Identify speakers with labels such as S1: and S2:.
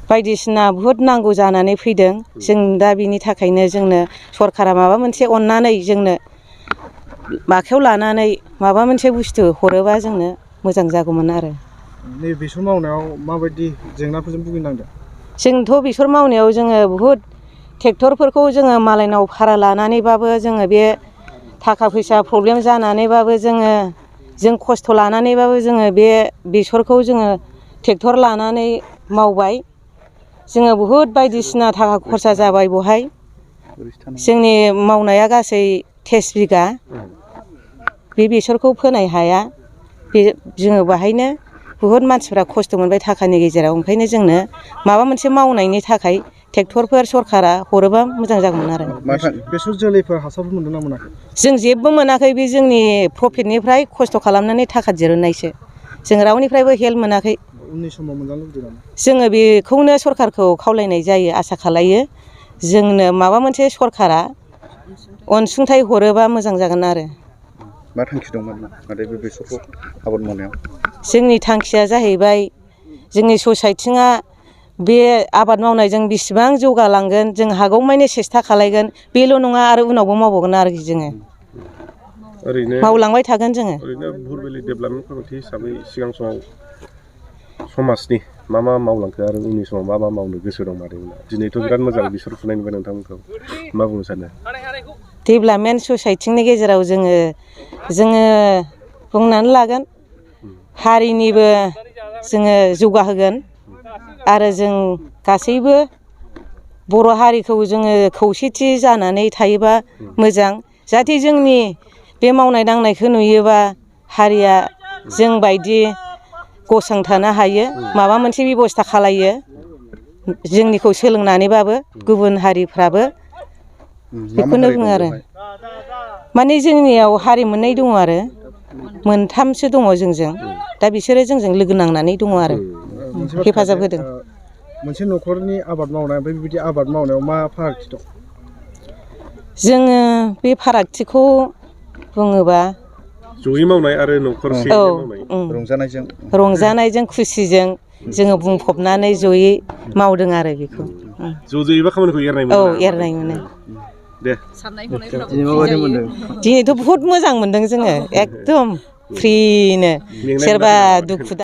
S1: बायदिसिना बुहुद नांगौ जानानै फैदों। जों दा बिनि थाखायनो जोंनो सरकारा माबा मोनसे अननानै जोंनो आखायाव लानानै माबा मोनसे बुस्थु हरोबा जोंनो मोजां जागौमोन आरो।
S2: नै बेसर मावनायाव माबायदि जेंनाफोरजों भुगिनांदों?
S1: जोंथ' बेसर मावनायाव जोङो बुहुद ट्रेक्टरफोरखौ जोङो मालायनाव भारा लानानैबाबो जोङो बे थाखा फैसा प्रब्लेम जानानैबाबो जों खस्थ' लानानैबाबो जोङो बे बेसरखौ जोङो ट्रेक्टर लानानै मावबाय। जोङो बुहुद बायदिसिना थाखा खरसा जाबाय बहाय। जोंनि मावनाया गासै 23 बिगा। बे बेसरखौ फोनाय हाया जोङो बाहायनो बुहुद मानसिफ्रा खस्थ' मोनबाय थाखानि गेजेराव। ओंखायनो जोंनो माबा मोनसे मावनायनि थाखाय ट्रेक्टरफोर सरकारा हरोबा मोजां जागौमोन आरो।
S2: बेसर जोलैफोर हासारफोर मोनदोंना मोनाखै?
S1: जों जेबो मोनाखै। बे जोंनि प्रफिटनिफ्राय खस्थ' खालामनानै थाखा दिरुननायसो। जों रावनिफ्रायबो हेल्प मोनाखै।
S2: उननि समाव मोनजानो लुबैदों नामा?
S1: जोङो बेखौनो सरकारखौ खावलायनाय जायो, आसा खालायो जोंनो माबा मोनसे सरकारा अनसुंथाइ हरोबा मोजां जागोन आरो।
S3: मा थांखि दंमोन नाथाय बे बेसरखौ आबाद मावनायाव?
S1: जोंनि थांखिया जाहैबाय जोंनि ससाइटिआ बे आबाद मावनायजों बेसेबां जौगालांगोन जों हागौमानि सेस्था खालायगोन। बेल' नङा आरो उनावबो मावबावगोन आरोखि जोङो।
S4: ओरैनो
S1: मावलांबाय थागोन जोङो।
S4: ओरैनो बुहुरबिलि डेभेलपमेन्ट कमिटि हिसाबै सिगां समाव समाजनि मा मावलांखो आरो उननि समाव मा मावनो गोसो दं मादैमोना? दिनैथ' बिराद मोजां बेसर फुनाय नुबाय नोंथांमोनखौ, मा बुंनो सानो?
S1: डेभेलपमेन्ट ससाइटिनि गेजेराव जोङो बुंनानै लागोन हारिनिबो जोङो जौगाहोगोन आरो जों गासैबो बर' हारिखौ जोङो खौसेथि जानानै थायोबा मोजां। जाहाथे जोंनि बे मावनाय दांनायखौ नुयोबा हारिया जोंबायदि गसंथानो हायो, माबा मोनसे बेब'स्था खालायो जोंनिखौ सोलोंनानैबाबो गुबुन हारिफ्राबो। बेखौनो बुङो आरो। माने जोंनियाव हारि मोननै दङ आरो, मोनथामसो दङ जोंजों। दा बिसोरो जोंजों लोगो नांनानै दङ आरो हेफाजाब होदों।
S2: मोनसे न'खरनि आबाद मावनाय ओमफ्राय बिबायदि आबाद मावनायाव मा फारागथि दं?
S1: जोङो बे फारागथिखौ बुङोबा
S4: जयै मावनाय आरो न'खरसेयै मावनाय,
S1: रंजानायजों खुसिजों जोङो बुंफबनानै जयै मावदों आरो बेखौ।
S4: ज'यैबा खामानिखौ एरनाय मोनो।
S1: औ, एरनाय मोनो।
S4: दे
S1: दिनैथ' बुहुद मोजां मोनदों जोङो, एकदम फ्रिनो। सोरबा दुखु